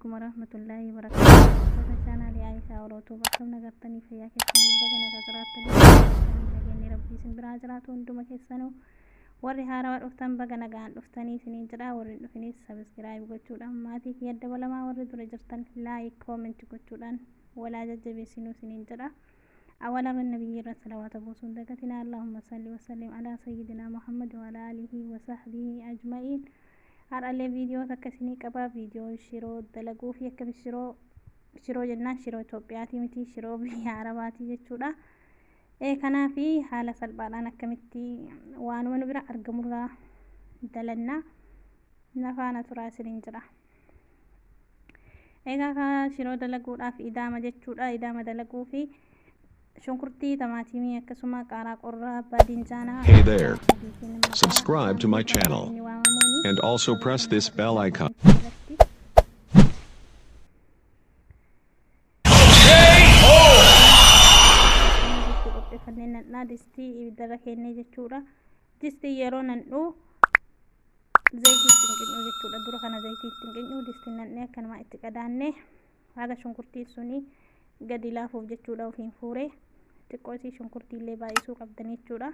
alaikum warahmatullaahi wabarakaatuh. Hordoftoota chaanaalii Aayishaa Orootuu akkam nagartanii fayyaa keessanii baga nagaa jiraattanii nageenyi rabbii isin biraa jiraatu hunduma keessanuu warri haarawaa dhuftan baga nagaan dhuftanii isiniin jedha warri hin dhufinis sabiskiraayib gochuudhaan maatii kiyya dabalamaa warri dura jirtan laayik koomenti gochuudhaan walaa jajjabeessinuu isiniin jedha. Awwala irra nabiyyi irra salawaata buusuun dagatinaa Allahumma salli wa sallim alaa sayyidinaa Muhammad wa alaa alihi wa sahbihi ajma'iin. Har'allee viidiyoo takka isinii qaba. Viidiyoon shiroo dalaguu fi akkami shiroo shiroo jennaan shiroo Itoophiyaatii miti shiroo biyya Arabaatii jechuudha. Ee kanaafi haala salphaadhaan akkamitti waanuma nu bira argamurraa dalannaa na faana turaa isiniin jedha. Egaa kaa shiroo dalaguudhaaf idaama jechuudha. Idaama dalaguu fi shunkurtii, tamaatimii akkasuma qaaraa qorraa, baadinjaanaa. Hey there. Subscribe to my channel. And also press this bell icon. Qopheeffannee nannaa distii ibiddarra keennee jechuudha. Distii yeroo nannuu zayitii itti hin qicnuu jechuudha. Dura kana zayitii itti hin qicnuu distiin nannee akkanuma itti qadaannee haga shunkurtiin suni gadi laafuuf jechuudha ofiin fuuree xiqqoo isii shunkurtii illee baay'isuu qabdan jechuudha.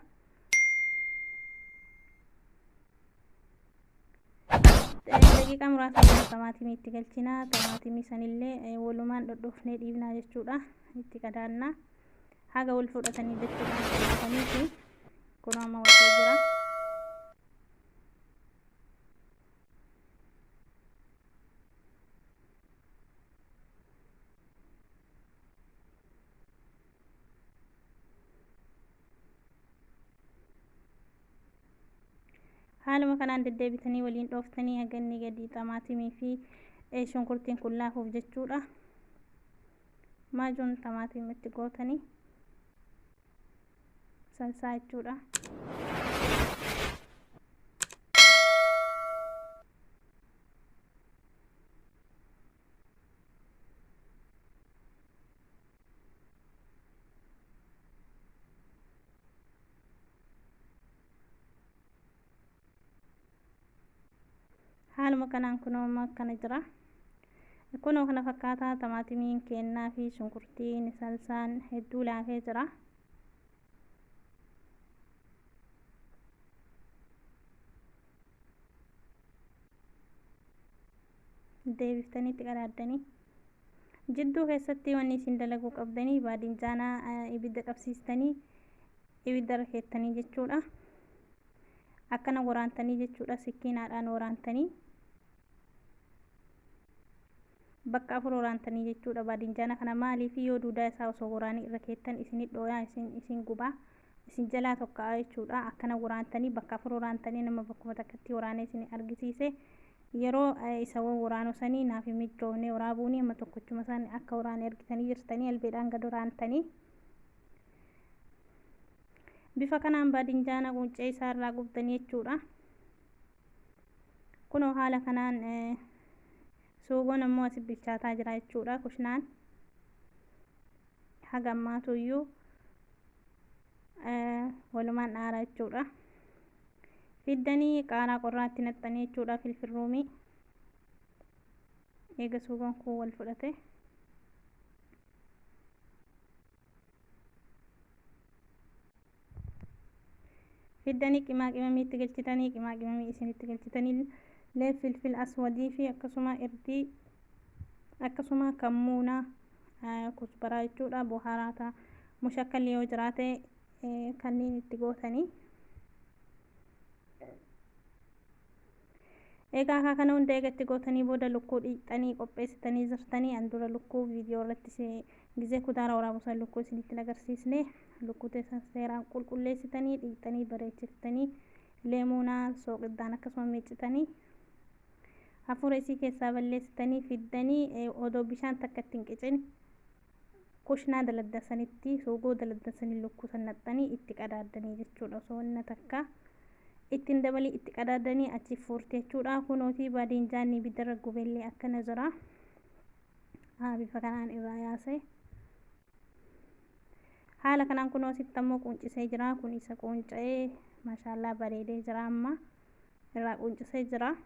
Daqiiqaa muraasa booda tamaatimii itti galchina. Tamaatimii sanillee walumaan dhodhoofnee dhiibnaa jechuudha. Itti qadaannaa. Haga wal fudhatanii jechuudha. Fudhataniiti kunoo amma wal jira. Haaluma kanaan deddeebitanii waliin dhooftanii haga inni gadi xamaatimii fi shunkurtiin kun laafuuf jechuudha. Maajuun xamaatimii itti gootanii salsaa jechuudha. Haaluma kanaan kunoo amma akkana jira. Kunoo kana fakkaataa tamaatimiin keennaa fi shunkurtiin salsaan hedduu laafee jira. Deebiftanii itti qaraaddanii. Jidduu keessatti wanni isin dalaguu qabdanii baadinjaanaa ibidda qabsiistanii ibidda irra keettanii jechuudha. Akkana waraantanii jechuudha sikkiinaadhaan waraantanii bakka afur waraantanii jechuudha baadinjaana kana maaliif yoo duudaa isaa osoo waraanii irra keettan isin dhooyaa isin isin gubaa isin jalaa tokka'a jechuudha. Akkana waraantanii bakka afur waraantanii nama bakkuma takkatti waraanee isin argisiise. Yeroo isa waraanu sanii naaf hin mijoofne waraabuuni amma tokkochuma isaan akka waraane argitanii jirtanii albeedhaan gad waraantanii. Bifa kanaan baadinjaana quncee isaa irraa gubdanii jechuudha. Kunoo haala kanaan suugoon ammoo asi bilchaataa jira jechuudha kushnaan. Haga ammaatuyyuu walumaan dhaara jechuudha. Fiddanii qaaraa qorraatti naxxanii jechuudha filfil ruumii. Eega suugoon kun wal fudhate. Fiddanii qimaa qimamii itti galchitanii qimaa qimamii isin itti galchitanii lee filfil aswadii fi akkasuma irdii akkasuma kammuunaa kusbaraa jechuudha buhaaraata mushakkalli yoo jiraate kanneen itti gootanii. Egaa akka kana hunda eega itti gootanii booda lukkuu dhiqxanii qopheessitanii jirtanii an dura lukkuu viidiyoo irratti gizee kudaara waraabu san lukkuu isinitti hin agarsiisne lukkuu teessan seeraan qulqulleessitanii dhiqxanii bareechiftanii leemuunaa sooqiddaan akkasuma miiccitanii hafuura isii keessaa balleessitanii fiddanii odoo bishaan takka itti hin qicin kushnaa daladdan sanitti suugoo daladdan sanii lukkuu san naxxanii itti qadaaddanii jechuudha osoo wanna takka ittiin dabalii itti qadaaddanii achi fuurte jechuudha kunootii baadinjaanni ibiddarra gubellee akkana jira bifa kanaan irraa yaase haala kanaan kunoo asitti ammoo quuncisee jira kun isa quunca'ee maashaallaa bareedee jira amma irraa quuncisee jira.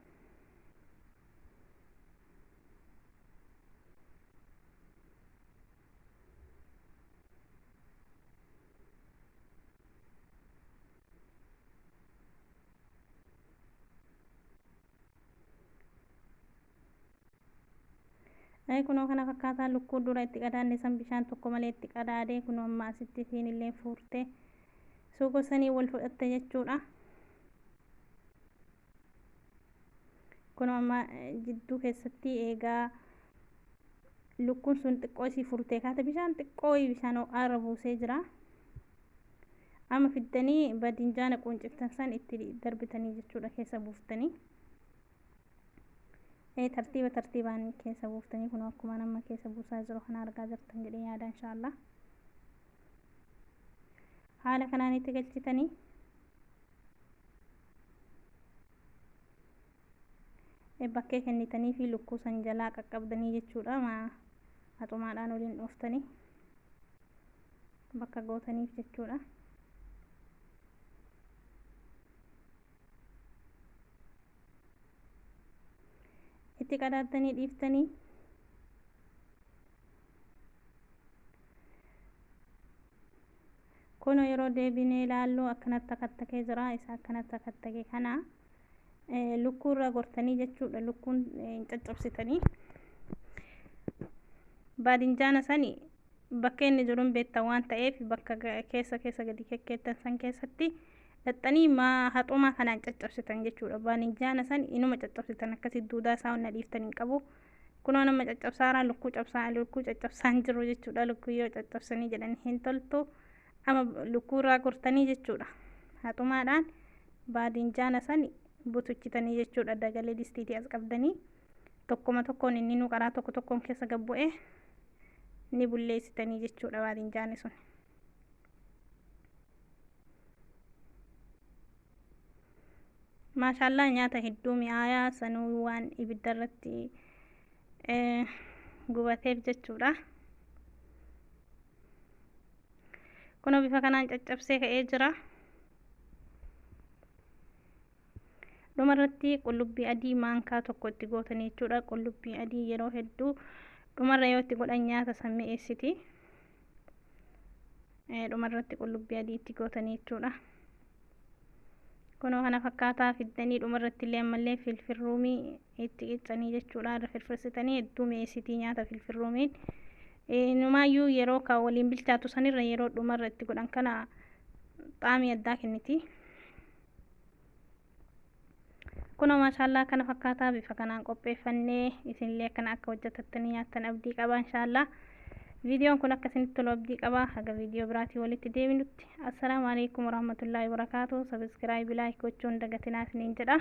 Kunoo kana fakkaataa lukkuu dura itti qadaadne san bishaan tokko malee itti qadaadee kunoo amma asitti isiin illee fuurte suuqoo sanii wal fudhatte jechuudha. Kunoo amma jidduu keessatti eegaa lukkuun sun xiqqoo isii furtee kaate bishaan xiqqoo bishaan ho'aarra buusee jira. Amma fiddanii badinjaana qunciftan san itti darbitanii jechuudha, keessa buuftanii. Tartiiba tartiibaan keessa buuftanii kun akkuma nama keessa buusaa jiru kana argaa jirtan jedhee yaada inshaallah. Haala kanaan itti galchitanii bakkee kennitanii fi lukkuu san jalaa qaqqabdanii jechuudha. Haxumaadhaan waliin dhooftanii bakka gootaniif jechuudha. Itti qadaaddanii dhiiftanii kunoo yeroo deebinee ilaallu akkanatti akattakee jira. Isa akkanatti akattakee kana lukkuu irra gortanii jechuudha. Lukkuun hin caccabsitanii baadinjaana sani bakka inni jiruun beektan waan ta'eef bakka keessa keessa gadi kekkeettan san keessatti dhaxxanii maa haxumaa kanaan caccabsitan jechuudha. Baadinjaana san inuma caccabsitan, akkasi duudaa isaa onna dhiiftan hin qabu. Kunoo nama caccabsaaraa lukkuu cabsaa lukkuu caccabsaan jiru jechuudha. Lukkuu yoo caccabsanii jedhan hin toltu. Amma lukkuu irraa gortanii jechuudha. Haxumaadhaan baadinjaana san butuchitanii jechuudha. Dagalee distiitii as qabdanii tokkoma tokkoon inni nu karaa tokko tokkoon keessa gabbu'ee ni bulleessitanii jechuudha baadinjaanni sun. Maashaallaa, nyaata hedduu mi'aayaa sanuu waan ibidda irratti gubateef jechuudha. Kunoo bifa kanaan caccabsee ka'ee jira. Dhumarratti qullubbii adii maankaa tokko itti gootanii jechuudha. Qullubbii adii yeroo hedduu dhumarra yoo itti godhan nyaata san mi'eessiti. Dhumarratti qullubbii adii itti gootanii jechuudha. Kunoo kana fakkaataa fiddanii dhumarratti illee ammallee filfilruumii itti qiccanii jechuudha. Irra firfirsitanii hedduu mi'eessitii nyaata filfilruumiin. Numaayyuu yeroo ka waliin bilchaatu sanirra yeroo dhumarra itti godhan kana xaamii addaa kenniti. Kunoo maashaallaa, kana fakkaataa bifa kanaan qopheeffannee isinillee akkana akka hojjetattanii nyaattan abdii qaba inshaallah. Viidiyoon kun akka isinitti tolu abdii qaba. Haga viidiyoo biraatii walitti deebinutti assalaamu alaikum warahmatullaahi wabarakaatu. Subscribe, like gochuun dagatinaa isiniin jedha.